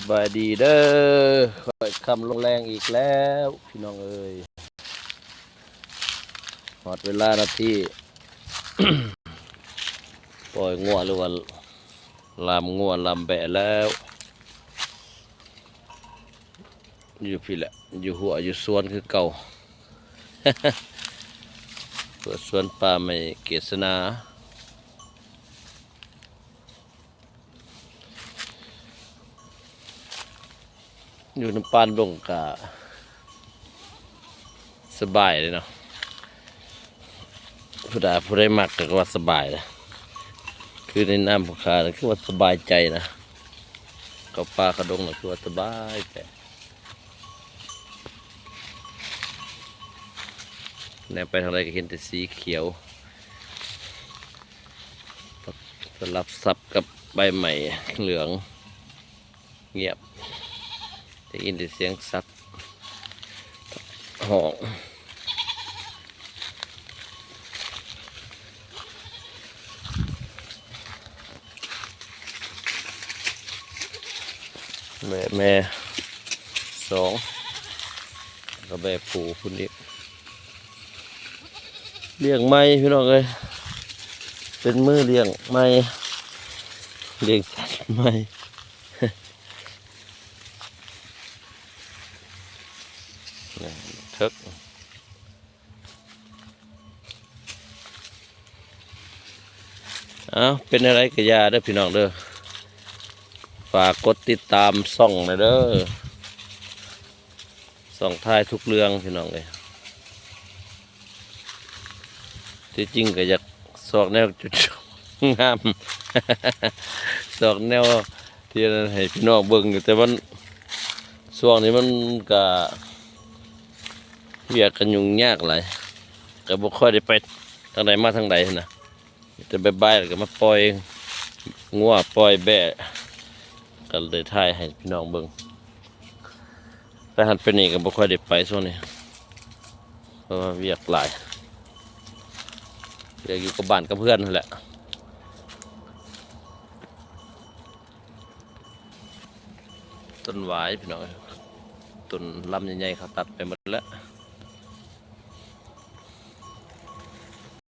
ບາຍດີເດີ ຄ່ອຍຄ່ຳລົງແລງອີກແລ້ວ ພີ່ນ້ອງເອີຍ ຮອດເວລານາທີ ປ່ອຍງົວ ຫຼືວ່າລາມງົວລາມແບະແລ້ວ ຢູ່ພີ້ແຫຼະ ຢູ່ຮົ້ວຢູ່ສວນຄືເກົ່າ ເພື່ອສວນປ່າໄມ້ເກດສະໜາ. ຢູ່ນຳປ່າດົງກະສະບາຍເດ້ເນາະ ຜູ້ໃດ ຜູ້ໃດມັກກະວ່າສະບາຍເດ້ ຄືໃນນາມຜູ້ຂ້ານີ້ຄືວ່າສະບາຍໃຈນະ ເຂົ້າປ່າເຂົ້າດົງນີ້ຄືວ່າສະບາຍໃຈ ແນມໄປທາງໃດກະເຫັນແຕ່ສີຂຽວ ສະຫຼັບສັບກັບໃບໄມ້ເຫຼືອງ ງຽບ ໄດ້ຍິນແຕ່ສຽງສັດຮ້ອງ ແບະແມ່ສອງ ກະແບະຜູ້ພຸ້ນອີກ ລ້ຽງໃໝ່ພີ່ນ້ອງເອີຍ ເປັນມື້ລ້ຽງໃໝ່ ລ້ຽງສັດໃໝ່ ເຖິກ ເອົ້າ ເປັນແນວໃດກະຢ່າເດີພີ່ນ້ອງເດີ ຝາກກົດຕິດຕາມຊ່ອງແດ່ເດີ ຊ່ອງຖ່າຍທຸກເລື່ອງພີ່ນ້ອງເອີຍ ທີ່ຈິງກະຢາກຊອກແນວ ງາມ ຊອກແນວທີ່ອັນນັ້ນໃຫ້ພີ່ນ້ອງເບິ່ງຢູ່ ແຕ່ມັນ ຊ່ວງນີ້ມັນກະ ວຽກກະຫຍຸ້ງຍາກຫຼາຍ ກະບໍ່ຄ່ອຍໄດ້ໄປທາງໃດມາທາງໃດຫັ້ນນະ ແຕ່ບ່າຍໆ ແລ້ວກະມາປ່ອຍງົວປ່ອຍແບ້ ກະເລີຍຖ່າຍໃຫ້ພີ່ນ້ອງເບິ່ງ ໄປຫັ້ນໄປນີ້ກະບໍ່ຄ່ອຍໄດ້ໄປຊ່ວງນີ້ ເພາະວ່າວຽກຫຼາຍ ວຽກຢູ່ກັບບ້ານກັບເຮືອນຫັ້ນແຫຼະ ຕົ້ນຫວາຍພີ່ນ້ອງເອີຍ ຕົ້ນລຳໃຫຍ່ໆ ເຂົາຕັດໄປໝົດແລ້ວ